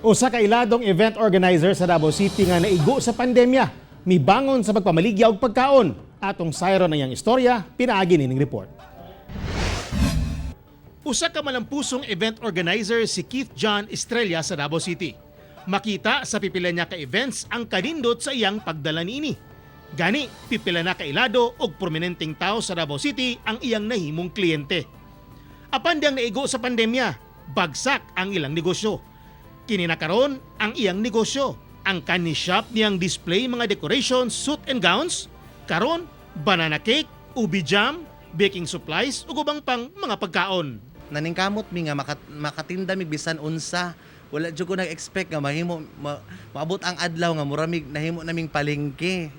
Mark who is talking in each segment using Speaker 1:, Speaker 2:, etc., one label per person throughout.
Speaker 1: Usa ka iladong event organizer sa Davao City nga naigo sa pandemya, mibangon sa pagpamaligya og pagkaon. Atong sayron ang iyang istorya, pinaagi nining report. Usa ka malampusong event organizer si Keith John Estrella sa Davao City. Makita sa pipila niya ka events ang kanindot sa iyang pagdala niini. Gani, pipila na ka ilado og prominenteng tao sa Davao City ang iyang nahimong kliyente. Apan diyang naigo sa pandemya, bagsak ang ilang negosyo. Kini na karon ang iyang negosyo. Ang candy shop niyang display mga decorations, suit and gowns, karon banana cake, ubi jam, baking supplies ug ubang pang mga pagkaon.
Speaker 2: Naningkamot mi nga makatinda mi bisan unsa. Wala jud ko nag-expect nga mahimo maabot ang adlaw nga muramig nahimo naming palengke.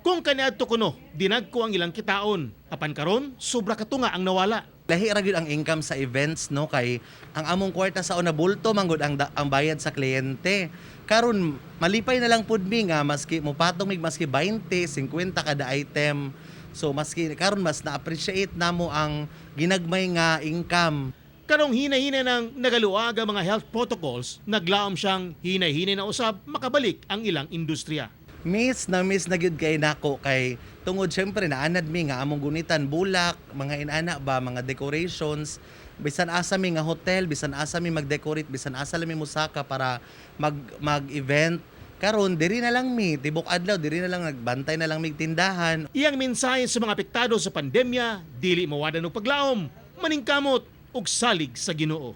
Speaker 1: Kung kaniadto kuno, dinagko ang ilang kitaon. Apan karon, sobra katunga ang nawala.
Speaker 2: Lahi ra gyud ang income sa events, no, kay ang among kwarta sa una bulto manggod ang bayad sa kliyente. Karon malipay na lang pud mi nga maski mopatong mig maski 20, 50 kada item. So maski karon mas na-appreciate namo ang ginagmay nga income.
Speaker 1: Karong hinay-hinay nang nagaluag ang mga health protocols, naglaom siyang hinay-hinay na usab makabalik ang ilang industriya.
Speaker 2: Miss na miss na gyud kay nako kay tungod syempre naanad mi nga among gunitan bulak, mga inana ba, mga decorations. Bisan asa mi nga hotel, bisan asa mi mag-decorate, bisan asa lang mi musaka para mag mag-event. Karon diri na lang mi tibok adlaw, diri na lang nagbantay na lang mig tindahan.
Speaker 1: Iyang mensahe sa mga apektado sa pandemya, dili mawadan og paglaom, maningkamot ug salig sa Ginoo.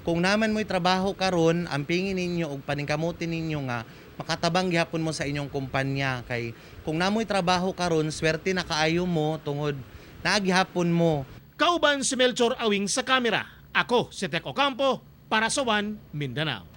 Speaker 2: Kung naman mo'y trabaho karon, ampingin ninyo og paningkamutin ninyo nga makatabang gihapon mo sa inyong kumpanya, kay kung namoy trabaho karon, swerte na kaayo mo tungod naa gihapon mo.
Speaker 1: Kauban si Melchor Awing sa kamera. Ako si Tek Ocampo para sa One Mindanao.